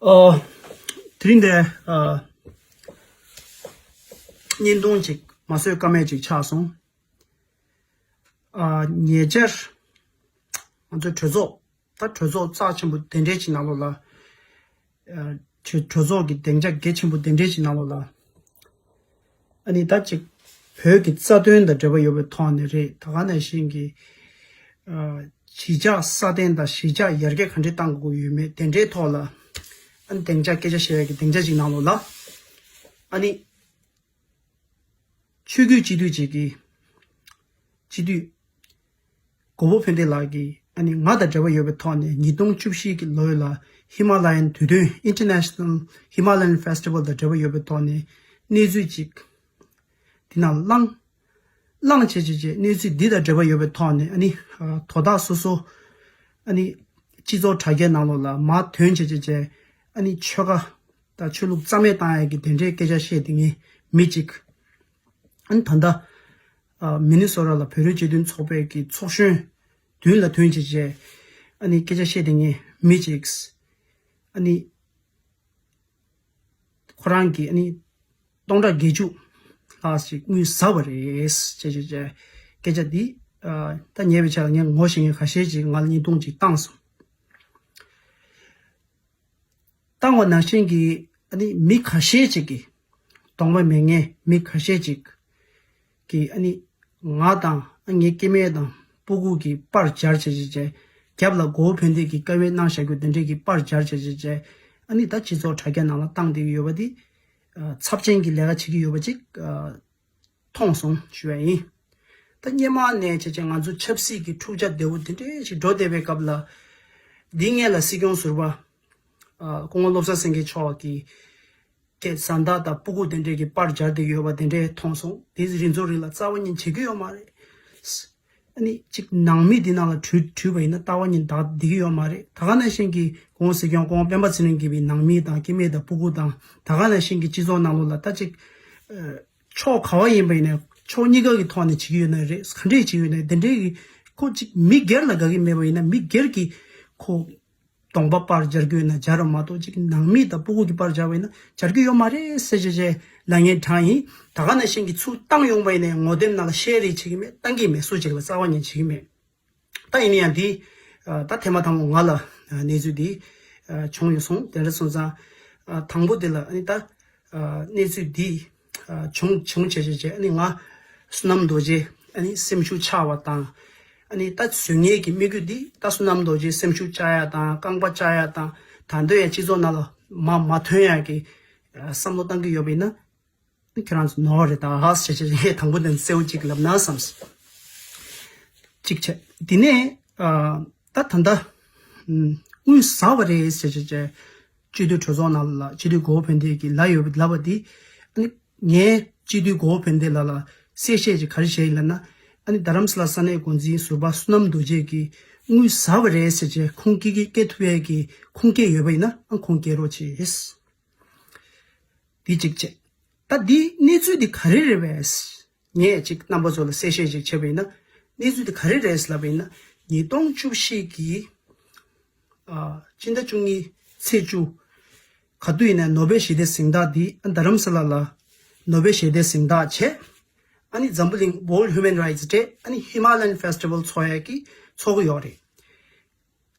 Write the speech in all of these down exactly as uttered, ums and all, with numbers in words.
ཨོ། དེ་རིང་འདི་ཨ། བརྙན་ཐུང་ཅིག་མ་བཟོས་ཀ་མེད་ཅིག་ཆགས་སོང་། ཨ། ཉེ་ཆར་ང་ཚོའི་གྲོས་ཚོགས། ད་གྲོས་ཚོགས་རྩ་ཆེན་པོ་དེ་འདྲའི་ཅིག་ནང་ལོགས་ལ། ཨ། གྲོས་གྲོས་ཚོགས་ཀྱི་སྡིངས་ཆ་གལ་ཆེན་པོ་དེ་འདྲའི་ཅིག་ནང་ལོགས་ལ། ཨ་ནི་ད་ཅིག་བོད་ཀྱི་རྩ་དོན་དང་འབྲེལ་བ་ཡོད་པའི་ཐོག་ནས་རེད། ད་ག་ནང་བཞིན་གྱི་ཨ། གཞིས་ཆགས་སྲ་བརྟན་དང་གཞིས་ཆགས་ཡར་རྒྱས་ག་འདྲས་གཏང་དགོས་ཀྱི་ཡོད་མེད་དེ་འདྲའི་ཐོག་ལ། ཨ་ནི་སྡིངས་ཆ་སྐད་ཆ་བཤད་ཡག་གི་སྡིངས་ཆ་ཅིག་ནང་ལོགས་ལ། ཨ་ནི་ཆོས་བརྒྱུད་སྤྱི་འཐུས་ཅིག་གིས། སྤྱི་འཐུས་གོ་བོ་ཕན་བདེ་ལགས་ཀྱིས་ཨ་ནི་ང་དང་འབྲེལ་བ་ཡོད་པའི་ཐོག་ནས་ཉིས་སྟོང་བཅུ་བཞི་གི་ལོ་ལ་ཧི་མ་ལ་ཡན་དུས་སྟོན། International Himalayan Festival དང་འབྲེལ་བ་ཡོད་པའི་ཐོག་ནས་གནས་ཚུལ་ཅིག་འདི་ནང་བླངས། བླངས་བྱས་བྱས་བྱས་གནས་ཚུལ་འདི་དང་འབྲེལ་བ་ཡོད་པའི་ཐོག་ནས་ཨ་ནི་ཨ། དོ་བདག་སོ་སོ་ཨ་ནི་སྤྱི་ཚོགས་དྲ་རྒྱའི་ནང་ལོགས་ལ་མར་ཐོན་བྱས་བྱས་བྱས་ཨ་ནི་ཆོལ་ཁ་དང་ཆོས་ལུགས་རྩ་མེད་བཏང་ཡག་གི་དེ་འདྲའི་སྐད་ཆ་བཤད་དེ་ངས་མི་གཅིག་ཨ་ནི་ད་ལྟ་ཨ། མི་ནི་སོ་ཊ་ལ་བོད་རིགས་སྤྱི་མཐུན་ཚོགས་པའི་གི་ཚོགས་གཞོན་མདུན་ལ་ཐོན་བྱས་བྱས་ཨ་ནི་སྐད་ཆ་བཤད་དེ་ངས་མི་གཅིག་ཨ་ནི། ཁོ་རང་གིས་ཨ་ནི་སྟོང་ཕྲག་བརྒྱད་ཅུ་ལྷག་ཅིག་དངུལ་ཟ་བ་རེད་ཅེས་བྱས་བྱས་སྐད་ཆ་འདི་ཨ། ད་ཉེ་བའི་ཆར་ངས་ངོ་ཤེས་མཁན་ཁ་ཤས་ཅིག་ང་ལ་བརྙན་ཐུང་ཅིག་བཏང་སོང་། བཏང་བ་ནང་བཞིན་གྱི་ཨ་ནི་མི་ཁ་ཤས་ཅིག་གིས། གདོང་པ་མེད་མཁན་མི་ཁ་ཤས་ཅིག་གིས་ཨ་ནི་ང་དང་ཨ་ངའི་སྐྱེ་དམན་དང་སྤུ་གུ་གི་པར་སྦྱར་བྱས་བྱས་བྱས། རྒྱབ་ལ་གོ་བོ་ཕན་བདེ་གི་དཀའ་བའི་གནང་བཞག་རྒྱུ་དེ་འདྲས་ཀྱི་པར་སྦྱར་བྱས་བྱས་བྱས། ཨ་ནི་ད་སྤྱི་ཚོགས་དྲ་རྒྱ་ནང་ལ་བཏང་བསྡད་ཀྱི་ཡོད་པ་འདི། ཨ། ཚབས་ཆེན་གྱི་ལས་ཀ་བྱེད་ཀྱི་ཡོད་པ་ཅིག་ཨ། མཐོང་སོང་ཞུ་བ་ཡིན། ད་སྔོན་མ་ནས་བྱས་བྱས་ང་ཚོ་ཆབ་སྲིད་ཀྱི་འཁྲུག་ཆ་བདེ་བོ་དེ་འདྲས་ཞིག་འགྲོ་བསྡད་པའི་སྐབས་ལ། འདི་སྔོན་ལ་སྲིད་སྐྱོང་ཟུར་པ། ཨ། སྐུ་ངོ་བློ་བཟང་སེང་གེ་མཆོག་གིས་སྐད་བཟའ་ཟླ་དང་སྤུ་གུ་དེ་འདྲས་ཀྱི་པར་སྦྱར་བསྡད་ཡོད་པ་དེ་འདྲས་མཐོང་སོང་། དེ་རིང་ཚོ་རིང་ལ་རྩ་བ་ཉིད་བྱེད་ཀྱི་ཡོད་མ་རེད། ཨ་ནི་གཅིག་ནང་མི་འདི་ནང་ལ་བྲུས་བྲུས་པ་ཡིན་ན་རྩ་བ་ཉིད་བདག་བསྡད་ཀྱི་ཡོད་མ་རེད། ད་ག་ནང་བཞིན་གྱི་སྐུ་ངོ་སྲིད་སྐྱོང་སྐུ་ངོ་སྤེན་པ་ཚེ་རིང་གིས་པའི་ནང་མི་དང་སྐྱེ་དམན་དང་སྤུ་གུ་དང་ད་ག་ནང་བཞིན་གྱི་སྤྱི་ཚོགས་ནང་ལོགས་ལ་ད་ཅིག་ཨ། ཕྱོགས་ག་བ་ཡིན་པ་ཡིན་ན་ཕྱོགས་གཉིས་ཀ་གི་ཐོག་ནས་བྱེད་ཀྱི་ཡོད་ན་རེད། ག་འདྲས་བྱེད་ཀྱི་ཡོད་ན་དེ་འདྲས་ཀྱི་ཁོ་གཅིག་མི་སྒེར་ལ་དགའ་གི་མེད་པ་ཡིན་ན་མི་སྒེར་གྱི་ཁོ་གདོང་པ་པར་སྦྱར་གྱི་ཡོད་ན་སྦྱར་རོགས་མ་གཏོགས་གཅིག་ནང་མི་དང་སྤུ་གུ་གི་པར་སྦྱར་བ་ཡིན་ན་སྦྱར་གྱི་ཡོད་མ་རེད་ཟེར་བྱས་བྱས་ལབ་མཁན་གྲངས་ཡིན། ད་ག་ནང་བཞིན་གྱི་ཚུར་བཏང་ཡོང་པ་ཡིན་ནའི་ངོ་དེབ་ནང་ལ་བཤད་རེས་བྱེད་ཀྱི་མེད། བཏང་གི་མེད། སུ་གཅིག་ལ་རྩ་བ་ཉིད་བྱེད་ཀྱི་མེད། ད་ཡིན་ན་ཡང་འདི་ཨ། ད་ཐེངས་མ་དང་པོ་ང་ལ་ཨ། གནས་ཚུལ་འདི་ཨ། བྱུང་ཡོད་སོང་། དེ་འདྲ་སོང་ཙང་ཨ། དང་པོ་དེ་ལ་ཨ་ནི་ད་ཨ། གནས་ཚུལ་འདི་ཨ། བྱུང་བྱུང་བྱས་བྱས་བྱས་ཨ་ནི་ང་བསོད་ནམས་རྡོ་རྗེ་ཨ་ནི་སེམས་ཤུགས་ཆག་པ་དང་། ཨ་ནི་ད་བཟོ་མཁན་གྱི་དམིགས་ཡུལ་འདི་ད་བསོད་ནམས་རྡོ་རྗེ་སེམས་ཤུགས་བཅག་ཡ་དང་རྐང་པ་བཅག་ཡ་དང་། ད་དུང་ཡང་སྤྱི་ཚོགས་ནང་ལ་མ་མ་ཐོན་ཡ་གི་ཨ། བསམ་བློ་བཏང་གི་ཡོད་པ་ཡིན་ན། ཁྱེད་རང་ཚོ་ནོར་རེད་ད་ཧ་ཟེར་བྱས་ངས་དང་པོ་དེ་གསལ་བོ་གཅིག་ལབ་ན་བསམས། གཅིག་བྱས། དེ་ནས་ཨ། ད་ད་ལྟ་ཨ། དངུལ་ཟ་བ་རེད་ཟེར་བྱས་བྱས་སྤྱི་འཐུས་གྲོས་ཚོགས་ནང་ལ་སྤྱི་འཐུས་གོ་བོ་ཕན་བདེ་གིས་ལབ་ཡོད་པ་ལབ་པ་དེ། ཨ་ནི་ངས་སྤྱི་འཐུས་གོ་བོ་ཕན་བདེ་ལགས་ལ་གསལ་བཤད་ཅིག་ག་རེ་བྱས་ཡིན་ལབ་ན། ཨ་ནི་རྡ་རམ་ས་ལ་ས་གནས་འགོ་འཛིན་ཟུར་པ་བསོད་ནམས་རྡོ་རྗེ་གིས་དངུལ་ཟ་བ་རེད་ཟེར་བྱས་ཁུངས་སྐྱེལ་གྱི་སྐྱེལ་ཐུབ་ཡས་ཀྱི་ཁུངས་སྐྱེལ་ཡོད་པ་ཡིན་ན་ཨ་ཁུངས་སྐྱེལ་རོགས་བྱེད། འདི་གཅིག་བྱས། ད་འདི་གནས་ཚུལ་འདི་ག་རེ་རེད་པས། ངས་ཅིག་རྣམ་པ་ཚོ་ལ་གསལ་བཤད་ཅིག་བྱས་པ་ཡིན་ན། གནས་ཚུལ་འདི་ག་རེ་རེད་ལབ་པ་ཡིན་ན་ཉིས་སྟོང་བཅུ་བཞི་གི་ཨ། སྤྱི་ཟླ་བཅུ་གཉིས་ཚེས་བཅུ། ག་དུས་ཡིན་ན་ནོ་སྦེལ་ཞི་བདེ་གཟེངས་རྟགས་འདི་ཨ། རྡ་རམ་ས་ལ་ལ་ནོ་སྦེལ་ཞི་བདེ་གཟེངས་རྟགས་བྱས། ཨ་ནི་འཛམ་བུ་གླིང་World Human Rights Day ཨ་ནི་Himalayan Festival ཚོགས་ཡས་ཀྱི་ཚོགས་ཀྱི་ཡོད་རེད།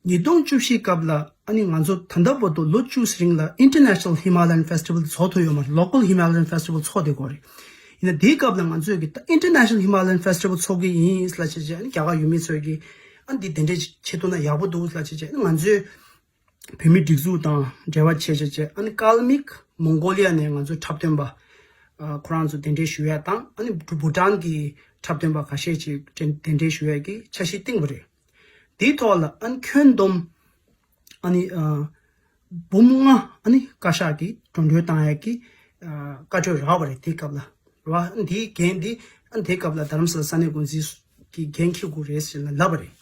ཉིས་སྟོང་བཅུ་བཞི་སྐབས་ལ་ཨ་ནི་ང་ཚོ་ད་ལྟ་བར་དུ་ལོ་བཅུ་ཙམ་རིང་ལ་International Himalayan Festival ཚོགས་ཐུབ་ཡོད་མ་རེད། Local Himalayan Festival ཚོགས་བསྡད་ཀྱི་ཡོད་རེད། ཡིན་ན་དེའི་སྐབས་ལ་ང་ཚོས་ཀྱི་ད་International Himalayan Festival ཚོགས་ཀྱི་ཡིན་ལབ་བྱས་བྱས་ཨ་ནི་རྒྱ་གར་ཡུལ་མི་ཚོས་ཀྱི་ཨ་ནི་འདི་དེ་འདྲས་བྱེད་ཐུབ་ན་ཡག་པོ་འདུག་ལབ་བྱས་བྱས་ཨ་ནི་ང་ཚོས་བོད་མི་སྒྲིག་འཛུགས་དང་འབྲེལ་བ་བྱས་བྱས་བྱས་ཨ་ནི་ཀལ་མིག་མོང་གོ་ལི་ཡ་ནས་ང་ཚོའི་འཁྲབ་སྟོན་པ་ཨ། ཁོ་རང་ཚོ་གདན་འདྲེན་ཞུ་ཡ་དང་ཨ་ནི་བུ་ཊན་གྱི་འཁྲབ་སྟོན་པ་ཁ་ཤས་ཅིག་གདན་འདྲེན་ཞུ་ཡ་གི་འཆར་གཞི་བཏིང་བ་རེད། དེའི་ཐོག་ལ་ཨ་ནི་ཁྱོན་བསྡོམས་ཨ་ནི་ཨ། འབུམ་ལྔ་ཨ་ནི་བཀའ་ཤག་གིས་འགྲོ་གྲོན་བཏང་ཡ་གི་ཨ། བཀའ་འཁྲོལ་རག་པ་རེད། དེའི་སྐབས་ལ་རེད་བ། ཨ་ནི་དེའི་འགན་འདི་ཨ་ནི་དེའི་སྐབས་ལ་རྡ་རམ་ས་ལ་ས་གནས་འགོ་འཛིན་གྱི་འགན་འཁྱེར་དགོས་རེད་ཟེར་ནས་ལབ་པ་རེད།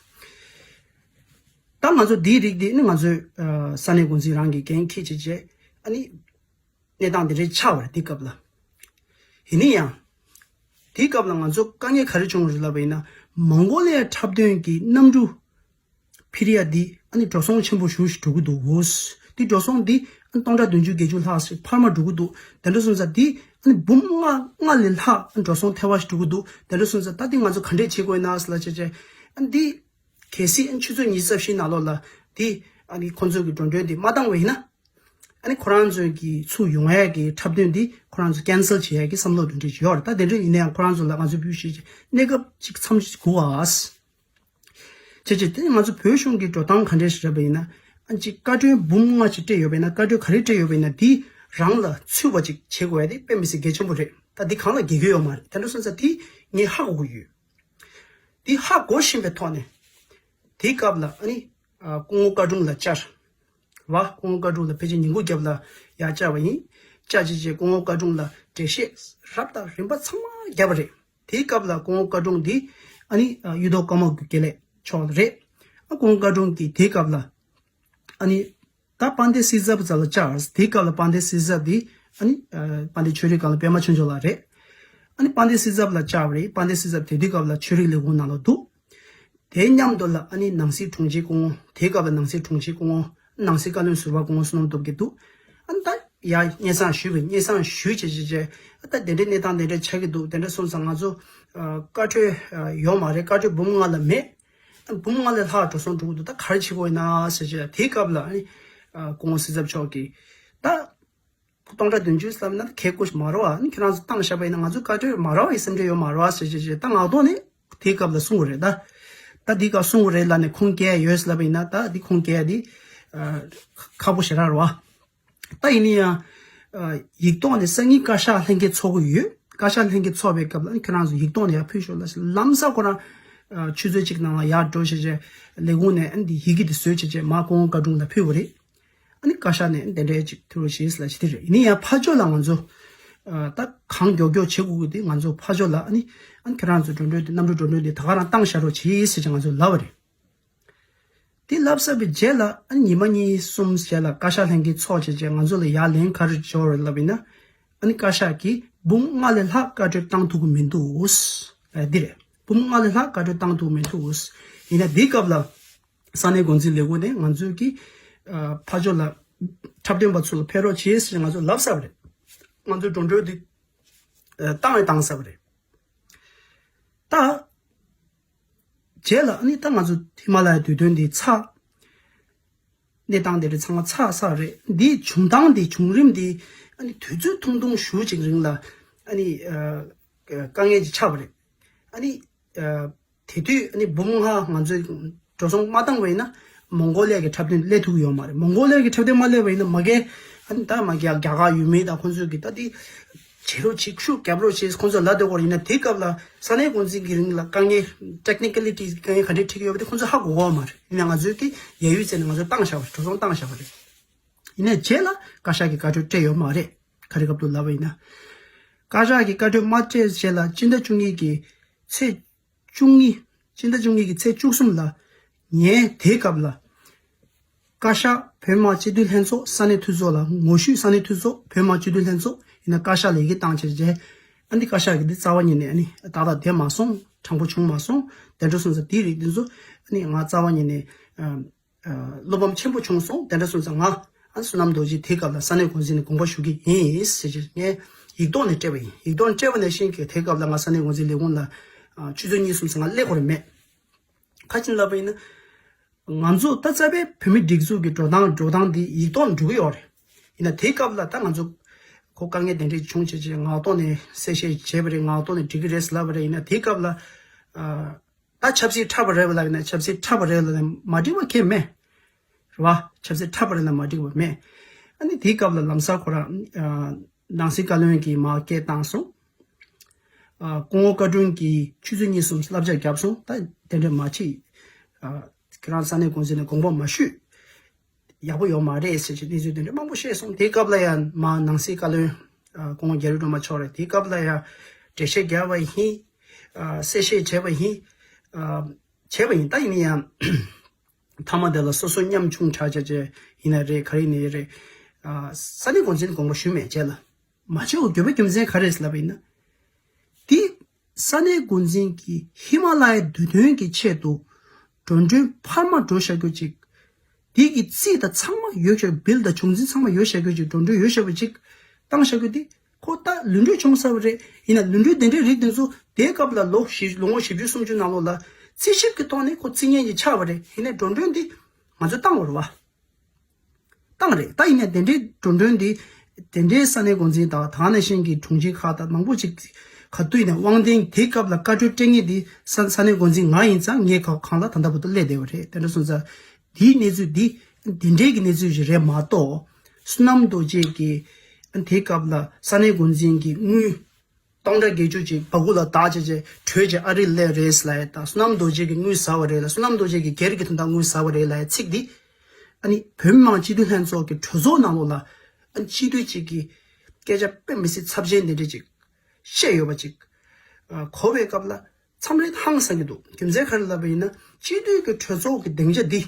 ད་ང་ཚོ་འདིའི་རིགས་འདི་ནི་ང་ཚོའི་ཨ། ས་གནས་འགོ་འཛིན་རང་གི་འགན་འཁྱེར་བྱས་བྱས་ཨ་ནི་གནས་སྟངས་འདི་འདྲའི་ཆགས་པ་རེད། དེའི་སྐབས་ལ། ཡིན་ན་ཡང་། དེའི་སྐབས་ལ་ང་ཚོ་དཀའ་ངལ་ག་རེ་བྱུང་རེད་ལབ་པ་ཡིན་ན་མོང་གོ་ལི་ཡའི་འཁྲབ་སྟོན་གྱི་གནམ་གྲུ་འཕུར་ཡ་འདི་ཨ་ནི་འགྲོ་སོང་ཆེན་པོ་ཞེ་པོ་ཞིག་འགྲོ་གི་འདུག་འདི་འགྲོ་སོང་འདི་ སྟོང་ཕྲག་བདུན་ཅུ་བརྒྱད་ཅུ་ལྷག་ཞིག་འཕར་མ་འགྲོ་གི་འདུག་དེ་འདྲ་སོང་ཙང་འདི་ཨ་ནི་འབུམ་ལྔ་ལྔ་ལས་ལྷག་འགྲོ་སོང་ཐལ་བ་ཞིག་འགྲོ་གི་འདུག་དེ་འདྲ་སོང་ཙང་ད་འདི་ང་ཚོ་ག་འདྲས་བྱེད་དགོས་ན་ཟེར་ལ་བྱས་བྱས་ཨ་ནི་འདི་གལ་སྲིད་ཨ་ནི་ཆུ་ཚོད་ཉི་ཤུ་རྩ་བཞི་ནང་ལོགས་ལ་འདི་ཨ་ནི་ཁོང་ཚོ་གི་འགྲོ་གྲོན་འདི་མ་བཏང་བ་ཡིན་ན། ཨ་ནི་ཁོ་རང་ཚོའི་གི་ཚུར་ཡོང་ཡས་ཀྱི་འཁྲབ་སྟོན་འདི་ཁོ་རང་ཚོ་ཀན་སེལ་བྱེད་ཡས་ཀྱི་བསམ་བློ་འདི་འདྲ་ཅིག་ཡོད་རེད། ད་དེ་འདྲ་ཡིན་ན་ཡང་ཁོ་རང་ཚོ་ལ་ང་ཚོ་འབུལ་ཞིག་གནས་སྐབས་ཅིག་མཚམས་ཅིག་དགོས་ཨ། བྱས་བྱས་དེ་ང་ཚོ་བོད་གཞུང་གི་འགྲོ་སྟངས་ག་འདྲས་ཤིག་རེད་པ་ཡིན་ན། ཨ་ཅིག་བཀའ་འཁྲོལ་འབུམ་ལྔ་ཅིག་སྤྲད་ཡོད་པ་ཡིན་ན། བཀའ་འཁྲོལ་ག་རེ་སྤྲད་ཡོད་པ་ཡིན་ན་འདི་རང་ལ་ཚུད་པ་ཅིག་བྱེད་དགོས་ཡ་དེ་དཔེ་མི་སྲིད་གལ་ཆེན་པོ་རེད། ད་འདི་གང་ལ་འགལ་གྱི་ཡོད་མ་རེད། དེ་འདྲ་སོང་ཙང་འདི་ངས་ཧ་གོ་གི་ཡོད། འདི་ཧ་གོ་བཞིན་པའི་ཐོག་ནས་དེའི་སྐབས་ལ་ཨ་ནི་ཨ་སྐུ་ངོ་བཀའ་དྲུང་ལ་བཅར་བ། སྐུ་ངོ་བཀའ་དྲུང་ལ་ཕལ་ཆེར་ཉིན་གུང་རྒྱབ་ལ་ཡར་བཅར་བ་ཡིན། བཅར་བྱས་བྱས་སྐུ་ངོ་བཀའ་དྲུང་ལ་འགྲེལ་བཤད་རབ་དང་རིམ་པ་ཚང་མ་བརྒྱབ་པ་རེད། དེའི་སྐབས་ལ་སྐུ་ངོ་བཀའ་དྲུང་འདི་ཨ་ནི་ཨ་གཡུ་ཐོག་ཀརྨ་དགེ་ལེགས་མཆོག་རེད། ཨ་སྐུ་ངོ་བཀའ་དྲུང་གིས་དེའི་སྐབས་ལ་ཨ་ནི་ད་དཔལ་ལྡན་སྲིད་ཚབ་ལ་བཅར། དེའི་སྐབས་ལ་དཔལ་ལྡན་སྲིད་ཚབ་འདི་ཨ་ནི་ཨ་དཔལ་ལྡན་ཆོས་རིག་སྒང་ལ་པད་མ་ཆོས་འབྱོར་ལགས་རེད། ཨ་ནི་དཔལ་ལྡན་སྲིད་ཚབ་ལ་བཅར་བ་རེད། དཔལ་ལྡན་སྲིད་ཚབ་དེ་དུས་སྐབས་ལ་ཆོས་རིག་ལས་ཁུངས་ནང་ལ་འདུག་དེ་མཉམ་དུ་ལ་ཨ་ནི་ནང་སྲིད་དྲུང་ཆེ་སྐུ་ངོ། དེའི་སྐབས་ལ་ནང་སྲིད་དྲུང་ཆེ་སྐུ་ངོ། ནང་སྲིད་བཀའ་བློན་ཟུར་པ་སྐུ་ངོ་བསོད་ནམས་སྟོབས་རྒྱལ་འདུག་ཨ་ནི་ད་ཡ་སྙན་སེང་ཞུས་པས། སྙན་སེང་ཞུས་བྱས་བྱས་བྱས་ཨ་ད་དེ་འདྲའི་གནས་སྟངས་དེ་འདྲ་ཆགས་ཀྱི་འདུག་དེ་འདྲ་སོང་ཙང་ང་ཚོ་ཨ་བཀའ་འཁྲོལ་ཨ་ཡོད་མ་རེད། བཀའ་འཁྲོལ་འབུམ་ལྔ་ལ་མེད། ཨ་འབུམ་ལྔ་ལས་ལྷག་འགྲོ་སོང་འགྲོ་གི་འདུག་ད་ག་རེ་བྱེད་དགོས་ཡིན་ན་ཟེར་བྱས་དེའི་སྐབས་ལ་ཨ་ནི་ཨ་སྐུ་ངོ་སྲིད་ཚབ་མཆོག་གིས་ད། སྟོང་ཕྲག་བདུན་ཅུ་ལབ་ན་གལ་དགོས་མ་རེད་བ། ཨ་ནི་ཁྱེད་རང་ཚོ་བཏང་བཞག་པ་ཡིན་ན་ང་ཚོ་བཀའ་འཁྲོལ་མ་རེད་བ་ཡི་སེམས་ཁྲལ་ཡོད་མ་རེད་བ་ཟེར་བྱས་བྱས་ད་ངག་ཐོག་ནས་དེའི་སྐབས་ལ་གསུང་གི་རེད་ད། ད་དེའི་སྐབས་གསུང་གི་རེད་ལབ་ནས་ཁུངས་སྐྱེལ་ཡ་ཡོད་ལབ་པ་ཡིན་ན་ད་དེ་ཁུངས་སྐྱེལ་ཡ་དེ་ཨ་ཁག་པོ་ཞེ་དྲག་རེད་བ། ད་ཡིན་ན་ཡང་ཨ་ཡིག་ཐོག་ནས་སང་ཉིན་བཀའ་ཤག་ལྷན་རྒྱས་ཚོགས་ཀྱི་ཡོད། བཀའ་ཤག་ལྷན་རྒྱས་ཚོགས་པའི་སྐབས་ལ་ཨ་ནི་ཁྱེད་རང་ཚོ་ཡིག་ཐོག་ནས་ཡར་ཕུལ་ཤོག་ལབ་ལམ་སང་ཁོ་རང་ཨ་ཆུ་ཚོད་གཅིག་ནང་ལ་ཡར་འགྲོ་བྱས་བྱས་ལས་ཁུངས་ནས་ཨ་ནི་དེ་ཡི་གེ་དེ་བཟོས་བྱས་བྱས་མར་སྐུ་ངོ་བཀའ་དྲུང་ལ་ཕུལ་བ་རེད། ཨ་ནི་བཀའ་ཤག་ནས་དེ་འདྲའི་ཅིག་ཐུགས་རོགས་བྱེད་ཟེར་ལབ་བྱས་དེ་རེད། ཡིན་ན་ཡང་ཕར་ཕྱོགས་ལ་ང་ཚོ་ཨ་ད་གང་མགྱོགས་མགྱོགས་བྱེད་དགོས་ཀྱི་དེ་ང་ཚོ་ཕར་ཕྱོགས་ལ་ཨ་ནི་ཨ་ནི་ཁྱེད་རང་ཚོ་འགྲོ་གྲོན་དེ་གནམ་གྲུ་འགྲོ་གྲོན་དེ་ད་ག་རང་བཏང་བཞག་རོགས་བྱེད་ཟེར་བྱས་ང་ཚོ་ལབ་པ་རེད། དེ་ལབ་ཚར་བའི་རྗེས་ལ་ཨ་ནི་ཉི་མ་གཉིས་གསུམ་རྗེས་ལ་བཀའ་ཤག་ལྷན་རྒྱས་ཚོགས་བྱས་བྱས་ང་ཚོ་ལ་ཡར་ལན་ག་རེ་འབྱོར་རེད་ལབ་ཡིན་ན། ཨ་ནི་བཀའ་ཤག་གིས་འབུམ་ལྔ་ལས་ལྷག་བཀའ་འཁྲོལ་བཏང་ཐུབ་ཀྱི་མི་འདུག་ཨ་འདི་རེད། འབུམ་ལྔ་ལས་ལྷག་བཀའ་འཁྲོལ་བཏང་ཐུབ་མི་འདུག་ཡིན་ན་འདིའི་སྐབས་ལ། ས་གནས་འགོ་འཛིན་ལས་ཁུངས་ནས་ང་ཚོས་ཀྱི་ཨ་ཕར་ཕྱོགས་ལ་འཁྲབ་སྟོན་པ་ཚོ་ལ་ཕེབས་རོགས་བྱེད་ཟེར་ང་ཚོ་ལབ་ཚར་བ་རེད། ང་ཚོའི་འགྲོ་གྲོན་འདི་ཨ་བཏང་རེད་བཏང་ཚར་བ་རེད། ད་རྗེས་ལ་ཨ་ནི་ད་ང་ཚོ་ཧི་མ་ལ་ཡའི་དུས་སྟོན་འདི་ཚར། གནས་སྟངས་དེ་རིགས་ཚང་མ་ཚར་ཚར་རེད། འདིའི་བྱུང་སྟངས་འདི་བྱུང་རིམ་འདི་ཨ་ནི་དུས་ཚོད་ཐུང་ཐུང་ཞེ་པོ་ཅིག་རིང་ལ་ཨ་ནི་ཨ་དཀའ་ངལ་ཅིག་ཆགས་པ་རེད། ཨ་ནི་ཨ་དེ་དུས་ཨ་ནི་འབུམ་ལྔ་ང་ཚོས་འགྲོ་སོང་མ་བཏང་བ་ཡིན་ན་མོང་གོ་ལི་ཡ་གི་འཁྲབ་སྟོན་སླེབས་ཐུབ་ཀྱི་ཡོད་མ་རེད། མོང་གོ་ལི་ཡ་གི་འཁྲབ་སྟོན་མ་སླེབས་པ་ཡིན་ན་མ་གི་ཨ་ནི་ད་མ་གི་རྒྱ་གར་ཡུལ་མི་དང་ཁོང་ཚོས་ཀྱི་ད་དེ་བྱེད་རོགས་བྱེད། ཤུགས་རྒྱབ་རོགས་བྱེད། ཁོང་ཚོ་ལབ་སྡོད་ཀྱི་ཡོད་རེད། ཡིན་ན་དེའི་སྐབས་ལ་ས་གནས་འགོ་འཛིན་གྱི་རིང་ལ་དཀའ་ངལ་ཊེག་ནི་ཀལ་ཊི་དཀའ་ངལ་ག་འདྲས་འཕྲད་ཀྱི་ཡོད་པ་དེ་ཁོང་ཚོ་ཧ་གོ་གི་ཡོད་མ་རེད། ཡིན་ན་ང་ཚོས་ཀྱི་ཡ་ཡུལ་བཙལ་ནས་ང་ཚོ་བཏང་བཞག་པ་རེད། འགྲོ་སོང་བཏང་བཞག་པ་རེད། ཡིན་ནའི་རྗེས་ལ་བཀའ་ཤག་གིས་བཀའ་འཁྲོལ་སྤྲད་ཡོད་མ་རེད། ག་རེ་སྐབས་དུ་ལབ་པ་ཡིན་ན། བཀའ་ཤག་གིས་བཀའ་འཁྲོལ་མ་སྤྲད་རྗེས་ལ་སྤྱི་ཟླ་བཅུ་གཉིས་ཀྱི་ཚེས་བཅུ་གཉིས། སྤྱི་ཟླ་བཅུ་གཉིས་ཀྱི་ཚེས་བཅུ་གསུམ་ལ་ངས་དེའི་སྐབས་ལ་བཀའ་ཤག་བོད་མི་མང་སྤྱི་འཐུས་ལྷན་ཚོགས་ས་གནས་འཐུས་ཚོགས་ལ་ངོ་བཤུས། ས་གནས་འཐུས་ཚོགས་བོད་མི་མང་སྤྱི་འཐུས་ལྷན་ཚོགས་ཡིན་ན་བཀའ་ཤག་ལ་ཡི་གེ་བཏང་བྱས་རྗེས་ཨ་ནི་བཀའ་ཤག་གིས་འདི་རྩ་བ་ཉིད་ནས་ཨ་ནི་ཏག་ཏག་བསྡད་མ་སོང་། དྲང་པོ་བྱུང་མ་སོང་། དེ་འདྲ་སོང་ཙང་དེའི་རིགས་འདི་ཚོ་ཨ་ནི་ང་རྩ་བ་ཉིད་ནས་ཨ་ཨ་བློ་ཕམ་ཆེན་པོ་བྱུང་སོང་། དེ་འདྲ་སོང་ཙང་ང་ཨ་བསོད་ནམས་རྡོ་རྗེ་དེའི་སྐབས་ལ་ས་གནས་འགོ་འཛིན་ནས་དགོངས་པ་ཞུ་གི་ཡིན་ཟེར་བྱས་ངས་ཡིག་ཐོག་ནས་སྤྲད་པ་ཡིན། ཡིག་ཐོག་ནས་སྤྲད་པ་ནང་བཞིན་གྱི་དེའི་སྐབས་ལ་ང་ས་གནས་འགོ་འཛིན་ལས་ཁུངས་ལ་ཨ་ཆུ་ཚོད་གཉིས་གསུམ་ཙམ་ང་སླེབས་དགོས་རེད་མེད། ཁ་ཅིག་ལབ་པ་ཡིན་ན། ང་ཚོ་ད་རྩ་བའི་བོད་མི་སྒྲིག་འཛུགས་ཀྱི་འགྲོ་སྟངས་འགྲོ་སྟངས་འདི་ཡིག་ཐོག་ནས་འགྲོ་གི་ཡོད་རེད། ཡིན་ན་དེའི་སྐབས་ལ་ད་ང་ཚོ་ཁོ་དཀའ་ངལ་དེ་འདྲས་བྱུང་བྱས་བྱས་ངག་ཐོག་ནས་གསལ་བཤད་བྱས་པ་རེད། ངག་ཐོག་ནས་འགྲིག་གི་རེད་ཟེར་ལབ་པ་རེད། ཡིན་ན་དེའི་སྐབས་ལ་ཨ་ད་ཆབ་སྲིད་འཁྲབ་པ་རེད་པ་ལབ་ཡིན་ན་ཆབ་སྲིད་འཁྲབ་པ་རེད་ལབ་ནས་མ་འགྲིག་པ་གང་ཡང་མེད། རེད་བ། ཆབ་སྲིད་འཁྲབ་པ་རེད་ལབ་མ་འགྲིག་པ་མེད། ཨ་ནི་དེའི་སྐབས་ལ་ལམ་སང་ཁོ་རང་ཨ་ནང་སྲིད་བཀའ་བློན་གྱིས་མར་སྐད་བཏང་སོང་། ཨ་སྐུ་ངོ་བཀའ་དྲུང་གིས་ཆུ་ཚོད་གཉིས་གསུམ་བསླབ་བྱ་བརྒྱབ་སོང་། ད་དེ་འདྲ་མ་བྱེད། ཨ་ཁྱེད་རང་ས་གནས་འགོ་འཛིན་ནས་དགོངས་པ་མ་ཞུས། ཡག་པོ་ཡོད་མ་རེད་ཟེར་གྱི་གནས་ཚུལ་དེ་འདྲ་མང་པོ་བཤད་སོང་། དེའི་སྐབས་ལ་ཡང་མར་ནང་སྲིད་བཀའ་བློན་ཨ་སྐུ་ངོ་རྒྱ་རི་སྒྲོལ་མ་མཆོག་རེད། དེའི་སྐབས་ལ་ཡང་འགྲེལ་བཤད་བརྒྱབ་པ་ཡིན། ཨ་གསལ་བཤད་བྱས་པ་ཡིན། ཨ་བྱས་པ་ཡིན། ད་ཡིན་ན་ཡང་མཐའ་མ་དེ་ལ་སོ་སོ་ཉམ་ཆུང་དྲག་བྱས་བྱས་ཡིན་ན་རེད། ག་རེ་ཡིན་ན་རེད། ཨ་ས་གནས་འགོ་འཛིན་དགོངས་པ་ཞུས་མེད་རྗེས་ལ། མ་བྱེད་དགོས་པའི་རྒྱུ་མཚན་ག་རེ་རེད་ལབ་པ་ཡིན་ན། འདི་ས་གནས་འགོ་འཛིན་གྱིས་ཧི་མ་ལ་ཡའི་དུས་སྟོན་གྱི་ཆེད་དུ་འགྲོ་གྲོན་འཕར་མ་འགྲོ་བཞག་རྒྱུ་ཅིག་ དེ་གི་རྩིས་དང་ཚང་མ་ཡོད་ཤག་བིལ་དང་བྱུང་འཛིན་ཚང་མ་ཡོད་བཞག་གི་ཅིག་འགྲོ་གྲོན་ཡོད་བཞག་པ་ཅིག་བཏང་བཞག་གི་དེ་ཁོ་ད་ལུས་འབྲེལ་བྱུང་ཚར་བ་རེད། ཡིན་ན་ལུས་འབྲེལ་དེ་འདྲའི་རིགས་དེ་ཚོ་དེའི་སྐབས་ལ་ལོ་བཞི་ལོ་ངོ་བཞི་བཅུ་སུམ་ཅུ་ནང་ལོགས་ལ་རྩིས་ཞིབ་ཀྱི་ཐོག་ནས་ཁོ་རྩིས་ཉན་གྱི་ཆགས་པ་རེད། ཡིན་ནའི་འགྲོ་གྲོན་དེ་ང་ཚོས་བཏང་བ་རེད་བ། བཏང་རེད། ད་ཡིན་ནའི་དེ་འདྲའི་འགྲོ་གྲོན་འདི་དེ་འདྲའི་ས་གནས་འགོ་འཛིན་དང་ད་ག་ནང་བཞིན་གྱི་དྲུང་ཆེ་ཁག་དང་མང་པོ་ཅིག་ག་དུས་ནས་དབང་ལྡན་དེའི་སྐབས་ལ་བཀའ་འཁྲོལ་སྤྲད་མཁན་འདི་ས་ས་གནས་འགོ་འཛིན་ང་ཡིན་ཙང་ངའི་ཁ་གང་ལ་ད་ལྟ་བར་དུ་སླེབས་བསྡད་པ་རེད། དེ་འདྲ་སོང་ཙང་དེའི་གནས་ཚུལ་འདི་དེ་འདྲའི་གི་གནས་ཚུལ་ཞིག་རེད་མ་གཏོགས། བསོད་ནམས་རྡོ་རྗེ་གིས་དེའི་སྐབས་ལ་ས་གནས་འགོ་འཛིན་གྱི་དངུལ་སྟོང་ཕྲག་བརྒྱད་ཅུ་ཅིག་སྦ་ཁུག་ལ་བཏགས་བྱས་བྱས་གྲོས་བྱས་ཨ་རི་སླེབས་རེད་ལབ་ཡ་དང་། བསོད་ནམས་རྡོ་རྗེ་གིས་དངུལ་ཟ་བ་རེད་ལ། བསོད་ནམས་རྡོ་རྗེ་གིས་སྒེར་གྱི་དོན་དག་དངུལ་ཟ་བ་རེད་ལབ་ཡ་ཚིག་འདི། ཨ་ནི་བོད་མི་མང་སྤྱི་འཐུས་ལྷན་ཚོགས་ཀྱི་གྲོས་ཚོགས་ནང་ལོགས་ལ་ཨ་ནི་སྤྱི་འཐུས་གཅིག་གིས་སྐད་ཆ་དཔེ་མི་སྲིད་ཚབས་ཆེན་འདི་འདྲ་ཅིག་བཤད་ཡོད་པ་ཅིག་ཨ་གོ་བའི་སྐབས་ལ་མཚམས་རེ་ཧང་སང་གི་འདུག་རྒྱུ་མཚན་ག་རེ་ལབ་པ་ཡིན་ན་སྤྱི་འཐུས་ཀྱི་གྲོས་ཚོགས་ཀྱི་སྡིངས་ཆ་འདི།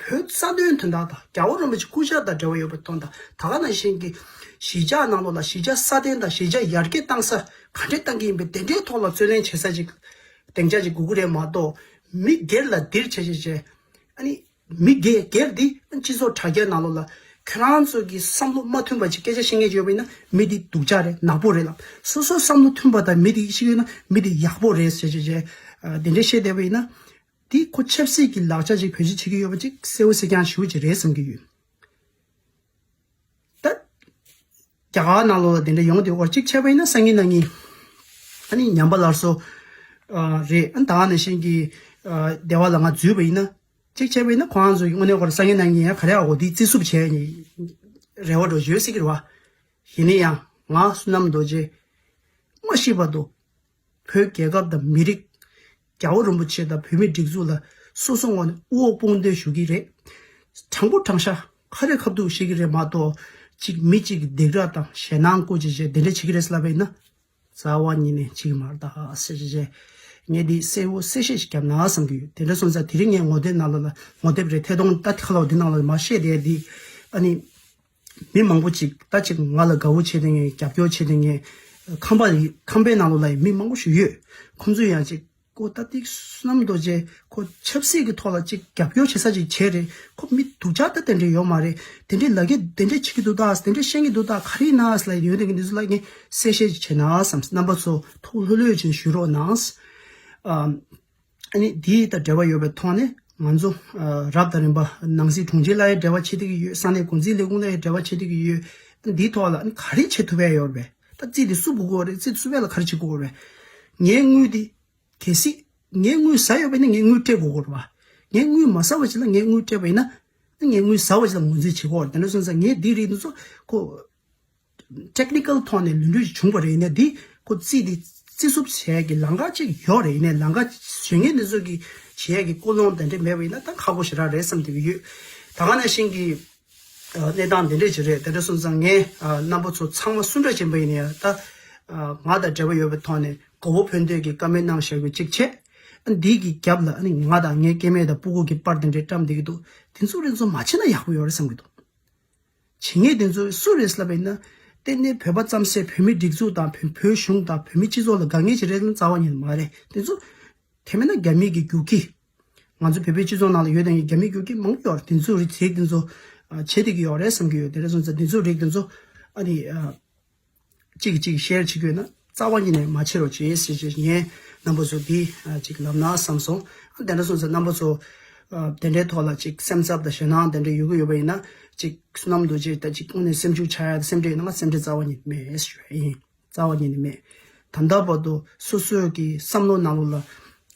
བོད་རྩ་དོན་དོན་དག་དང་རྒྱལ་བ་རིན་པོ་ཆེ་སྐུ་ཕྱྭ་དང་འབྲེལ་བ་ཡོད་པའི་དོན་དང་ད་ག་ནང་བཞིན་གྱི་གཞིས་ཆགས་ནང་ལོགས་ལ་གཞིས་ཆགས་སྲ་བརྟན་དང་གཞིས་ཆགས་ཡར་རྒྱས་གཏང་ས་ག་འདྲས་གཏང་གི་ཡིན་པའི་དེ་འདྲའི་ཐོག་ལ་རྩོད་ལེན་བྱེད་ས་ཅིག་སྡིངས་ཆ་ཅིག་དགོས་ཀྱི་རེད་མ་གཏོགས། མི་སྒེར་ལ་འདིར་བྱས་བྱས་བྱས་ཨ་ནི་མི་སྒེར་སྒེར་འདི་སྤྱི་ཚོགས་དྲ་རྒྱ་ནང་ལོགས་ལ་ཁྱེད་རང་ཚོ་གི་བསམ་བློ་མ་མཐུན་པ་ཅིག་སྐད་ཆ་བཤད་མཁན་ཅིག་ཡོད་པ་ཡིན་ན་མི་འདི་སྡུག་ཅག་རེད། ནག་པོ་རེད་ལབ། སོ་སོ་བསམ་བློ་མཐུན་པ་དང་མི་འདི་ཞིག་ཡོད་ན་མི་འདི་ཡག་པོ་རེད་ཟེར་བྱས་བྱས་ཨ་དེ་འདྲས་བཤད་བསྡད་པ་ཡིན་ན། དེ་ཁོ་ཆབ་སྲིད་ཀྱི་ལག་ཆ་ཅིག་བེད་སྤྱོད་བྱེད་ཀྱི་ཡོད་པ་ཅིག་གསལ་བོ་གསལ་རྐྱང་ཞེ་པོ་ཅིག་རེད་བསམ་གྱི་ཡོད། ད་རྒྱ་གར་ནང་ལོགས་ལ་དེ་འདྲ་ཡོང་བསྡད་ཡོད་རེད། གཅིག་བྱས་པ་ཡིན་ན་སང་ཉིན་གནངས་ཉིན་ཨ་ནི་ཉམས་པ་སླར་གསོ་ཨ་རེད། ཨ་ནི་ད་ག་ནང་བཞིན་གྱི་ཨ་སྡེ་བ་ལ་ང་འཛུལ་བ་ཡིན་ན། གཅིག་བྱས་པ་ཡིན་ན་ཁོ་རང་ཚོ་གི་དངོས་གནས་ཁོ་རང་སང་ཉིན་གནངས་ཉིན་ཡང་ག་རེ་ཨ་གོ་དེ་རྩིས་སུབ་བྱས་ནས་རེ་བ་འགྲོ་ཡོད་སྲིད་ཀྱི་རེད་བ། ཡིན་ན་ཡང་ང་བསོད་ནམས་རྡོ་རྗེ་མ་ཤི་བར་དུ་བོད་རྒྱལ་ཁབ་དང་མི་རིགས། རྒྱལ་བ་རིན་པོ་ཆེ་དང་བོད་མིའི་སྒྲིག་འཛུགས་ལ་སོ་སོ་ངོས་ནས་དབུ་འོག་དཔུང་འདེགས་ཞུ་གི་རེད། དྲང་པོ་དྲང་བཞག་ཁ་རེ་ཁ་ཐུག་བཤད་ཀྱི་རེད་མ་གཏོགས། གཅིག་མི་གཅིག་གི་སྡིགས་ར་དང་ཞེད་སྣང་བསྐུལ་བྱས་བྱས་དེ་འདྲ་བྱེད་ཀྱི་རེད་ལབ་པ་ཡིན་ན། རྩ་བ་ཉིད་ནས་བྱེད་ཀྱི་མ་རེད་ད་ཟེར་བྱས་བྱས། ངས་འདི་གསལ་བོ་གསལ་བཤད་ཞིག་བརྒྱབ་ན་བསམ་གྱི་ཡོད། དེ་འདྲ་སོང་ཙང་དེ་རིང་ངས་ངོ་དེབ་ནང་ལོགས་ལ་ངོ་དེབ་རེད་ཐད་གཏོང་ད་ཁ་ལོ་འདི་ནང་ལོགས་ལ་མར་བཤད་བསྡད་འདི། ཨ་ནི། མི་མང་པོ་ཅིག་ད་ཅིག་ང་ལ་དགའ་བོ་བྱེད་མཁན་རྒྱབ་སྐྱོར་བྱེད་མཁན་ཁམས་པ་ཁམས་པའི་ནང་ལོགས་ལ་ཡང་མི་མང་པོ་ཞིག་ཡོད། ཁོང་ཚོས་ཡང་ཅིག་ཁོ་ད་ཏིག་བསོད་ནམས་རྡོ་རྗེ་ཁོ་ཆབ་སྲིད་ཀྱི་ཐོག་ལ་ཅིག་རྒྱབ་སྐྱོར་བྱེད་ས་ཅིག་བྱས་རེད། ཁོ་མི་སྡུག་ཅག་ད་དེ་འདྲ་ཡོད་མ་རེད། དེ་འདྲའི་ལ་རྒྱ་དེ་འདྲ་བྱེད་ཀྱི་འདུག་ད་དེ་འདྲ་བཤད་ཀྱི་འདུག་ད་ག་རེ་ཡིན་ན་ཟེར་ལ་ཡོད་དེ་གི་འདི་ཚོ་ལ་ངས་གསལ་བཤད་ཅིག་བྱས་ན་བསམ། རྣམ་པ་ཚོ་ཐུགས་ལྷོད་ལྷོད་ཅིག་བཞུགས་རོགས་གནང་། ཨ། ཨ་ནི་དེ་དང་འབྲེལ་བ་ཡོད་པའི་ཐོག་ནས་ང་ཚོ་ཨ་རབ་དང་རིམ་པ་ནང་སྲིད་དྲུང་ཆེ་ལ་ཡང་འབྲེལ་བ་བྱེད་བསྡད་ཀྱི་ཡོད། ས་གནས་འགོ་འཛིན་ལས་ཁུངས་ལ་ཡང་འབྲེལ་བ་བྱེད་བསྡད་ཀྱི་ཡོད། འདིའི་ཐོག་ལ་ཨ་ནི་ག་རེ་བྱེད་ཐུབ་ཡ་ཡོད་རེད་པས། ད་རྩིས་དེ་སུབ་དགོས་རེད། རྩིས་སུབ་ཡ་ལ་ག་རེ་བྱེད་དགོས་རེད་པས། ངའི་དངུལ་དེ་གལ་སྲིད་ངའི་དངུལ་ཟ་ཡོད་པ་ཡིན་ན་ངས་དངུལ་སྤྲད་དགོས་རེད་པ། ངའི་དངུལ་མ་ཟ་བ་ཅིག་ལ་ངས་དངུལ་སྤྲད་པ་ཡིན་ན་ངས་དངུལ་ཟ་བ་ཅིག་ལ་ངོས་འཛིན་བྱེད་དགོས་རེད། དེ་འདྲ་སོང་ཙང་ངས་འདི་རིགས་འདི་ཚོ་ཁོ། ཊེག་ནི་ཀལ་ཐོག་ནས་ལུས་འབྲེལ་བྱུང་བ་རེད། ཡིན་ན་འདི་ཁོ་རྩིས་འདི་རྩིས་སུབ་བྱེད་ཡ་གི་ལམ་ཁ་ཅིག་ཡོད་རེད། ཡིན་ནའི་ལམ་ཁ་བྱེད་མཁན་འདི་ཚོ་གི་བྱེད་ཡ་གི་ཀུན་སློང་དེ་འདྲ་མེད་པ་ཡིན་ན་ད་ཁག་པོ་ཞེ་དྲག་རེད་བསམ་བསྡད་ཀྱི་ཡོད། ད་ག་ནང་བཞིན་གྱི་ཨ་གནས་སྟངས་དེ་འདྲ་ཅིག་རེད། དེ་འདྲ་སོང་ཙང་ངས་ཨ་རྣམ་པ་ཚོ་ཚང་མ་སུ་འདྲ་ཅིག་ཡིན་པ་ཡིན་ན་ཡང་ད་ཨ་ང་དང་འབྲེལ་བ་ཡོད་པའི་ཐོག་ནས་དགའ་བོ་ཕན་ཐོགས་ཀྱི་བཀའ་མོལ་གནང་བཞག་པའི་གཅིག་བྱས། ཨ་འདི་གི་རྒྱབ་ལ་ཨ་ནི་ང་དང་ངའི་སྐྱེ་དམན་དང་སྤུ་གུ་གི་པར་དེ་འདྲ་བཀྲམ་བསྡད་ཀྱི་འདུག་དེ་ཚོ་རེ་ཚོ་མ་བྱས་ན་ཡག་པོ་ཡོད་རེད་བསམ་གྱི་འདུག་བྱེད་མཁན་དེ་ཚོ་སུ་རེད་ལབ་པ་ཡིན་ན། གཏན་ནས་བོད་པ་ཙམ་ཟད་བོད་མི་སྒྲིག་འཛུགས་དང་བོད་བོད་གཞུང་དང་བོད་མི་སྤྱི་ཚོགས་ལ་དགའ་ངེས་ཅིག་རེད་ན་རྩ་བ་ཉིད་ནས་མ་རེད། དེ་ཚོ་དེ་མིན་ན་རྒྱ་མི་གི་རྒྱུག་ཁྱི། ང་ཚོ་བོད་པའི་སྤྱི་ཚོགས་ནང་ལ་ཡོད་དང་རྒྱ་མི་རྒྱུག་ཁྱི་མང་པོ་ཡོད་རེད། དེ་ཚོ་རིགས་དེ་ཚོ་ཨ་བྱེད་བསྡད་ཀྱི་ཡོད་རེད་བསམ་གྱི་ཡོད། དེ་འདྲ་སོང་ཙང་དེ་ཚོ་རིགས་དེ་ཚོ་ཨ་ནི་ཨ། གཅིག་གིས་གཅིག་ཤེར་བྱེད་དགོས་ན་རྩ་བ་ཉིད་ནས་མ་བྱེད་རོགས་བྱེད་ཟེར་བྱས་ངས་རྣམ་པ་ཚོ་འདི་ཨ་ཅིག་ལབ་ན་བསམ་སོང་། ཨ་དེ་འདྲ་སོང་ཙང་རྣམ་པ་ཚོ་ཨ་དེ་འདྲའི་ཐོག་ལ་ཅིག་སེམས་འཚབ་དང་ཞེད་སྣང་དེ་འདྲ་ཡོད་ཀྱི་ཡོད་པ་ཡིན་ན་ཅིག་བསོད་ནམས་རྡོ་རྗེ་ད་ཅིག་དངོས་གནས་སེམས་ཤུགས་ཆག་ཡ་དང་སེམས་ཁྲལ་ཡོད་ན་ང་སེམས་ཁྲལ་རྩ་བ་ཉིད་མེད་ཞུ་ཡ་ཡིན། རྩ་བ་ཉིད་ནས་མེད། ད་ལྟ་བར་དུ་སོ་སོའི་གི་བསམ་བློ་ནང་ལོགས་ལ་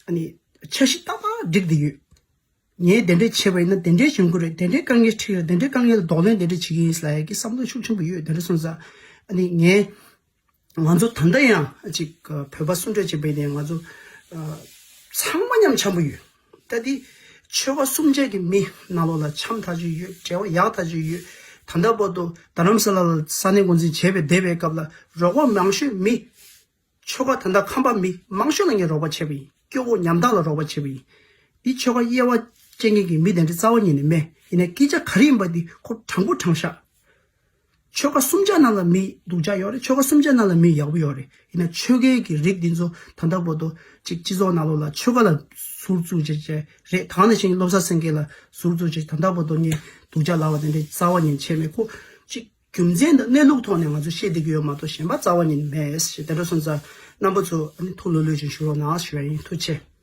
ཨ་ནི་འཆར་གཞི་ཏག་ཏག་བསྒྲིགས་བསྡད་ཡོད། ངས་དེ་འདྲས་བྱས་པ་ཡིན་ན་དེ་འདྲས་བྱུང་གི་རེད། དེ་འདྲས་དཀའ་ངལ་འཕྲད་ཀྱི་རེད། དེ་འདྲས་དཀའ་ངལ་ལ་གདོང་ལེན་དེ་འདྲས་བྱེད་ཀྱི་ཡིན་ལབ་ཡ་གི་བསམ་བློ་ཤུགས་ཆེན་པོ་ཡོད། དེ་འདྲས་སོང་ཙང་ཨ་ནི་ངས་ང་ཚོ་ད་ལྟ་ཡང་ཅིག་བོད་པ་སུ་འདྲ་བྱས་པ་ཡིན་ན་ང་ཚོ་ཚང་མ་མཉམ་འཆམ་པོ་ཡོད། ད་འདི་ཆོལ་ཁ་གསུམ་ཆ་གི་མི་ནང་ལོགས་ལ་འཆམ་ཐག་ཆོད་ཡོད། འབྲེལ་བ་ཡག་ཐག་ཆོད་ཡོད། ད་ལྟ་བར་དུ་རྡ་རམ་ས་ལ་ལ་ས་གནས་འགོ་འཛིན་བྱས་པའི་འདས་པའི་སྐབས་ལ་རོགས་པ་མང་ཤོས་མི་ཆོལ་ཁ་ད་ལྟ་ཁམས་པ་མི་མང་ཤོས་ལ་ངས་རོགས་པ་བྱས་པ་ཡིན། སྐྱོ་བོ་ཉམ་ཐག་ལ་རོགས་པ་བྱས་པ་ཡིན། འདི་ཆོལ་ཁ་དབྱེ་བ་བཅད་མཁན་གྱི་མི་དེ་འདྲ་རྩ་བ་ཉིད་ནས་མེད། ཡིན་ནའི་སྐད་ཆ་ག་རེ་ཡིན་པ་འདི་ཁོ་དྲང་པོ་དྲང་བཞག་ཆོལ་ཁ་གསུམ་ཆ་ནང་ལ་མི་སྡུག་ཅག་ཡོད་རེད། ཆོལ་ཁ་གསུམ་ཆ་ནང་ལ་མི་ཡག་པོ་ཡོད་རེད། ཡིན་ན་ཆོལ་ཁའི་གི་རིགས་འདི་ཚོ་ད་ལྟ་བར་དུ་ཅིག་སྤྱི་ཚོགས་ནང་ལོགས་ལ་ཆོལ་ཁ་ལ་ཟུར་བཙུགས་བྱས་བྱས་རེད། ད་ནང་བཞིན་བློ་བཟང་སེང་གེ་ལ་ཟུར་བཙུགས་བྱས་ད་ལྟ་བར་དུ་ངས་སྡུག་ཅག་ལབ་པ་དེ་འདྲའི་རྩ་བ་ཉིད་བྱས་མེད། ཁོ་ཅིག་རྒྱུ་མཚན་དང་གནས་ལུགས་ཐོག་ནས་ང་ཚོ་བཤད་བསྡད་ཀྱི་ཡོད་མ་གཏོགས་གཞན་པ་རྩ་བ་ཉིད་མེད་ཞེས། དེ་འདྲ་སོང་ཙང་རྣམ་པ་ཚོ་ཨ་ནི་ཐུགས་ལྷོད་ལྷོད་ཅིག་བཞུགས་རོགས་གནང་ཞུ་ཡ་ཡིན། ཐུགས་རྗེ་ཆེ།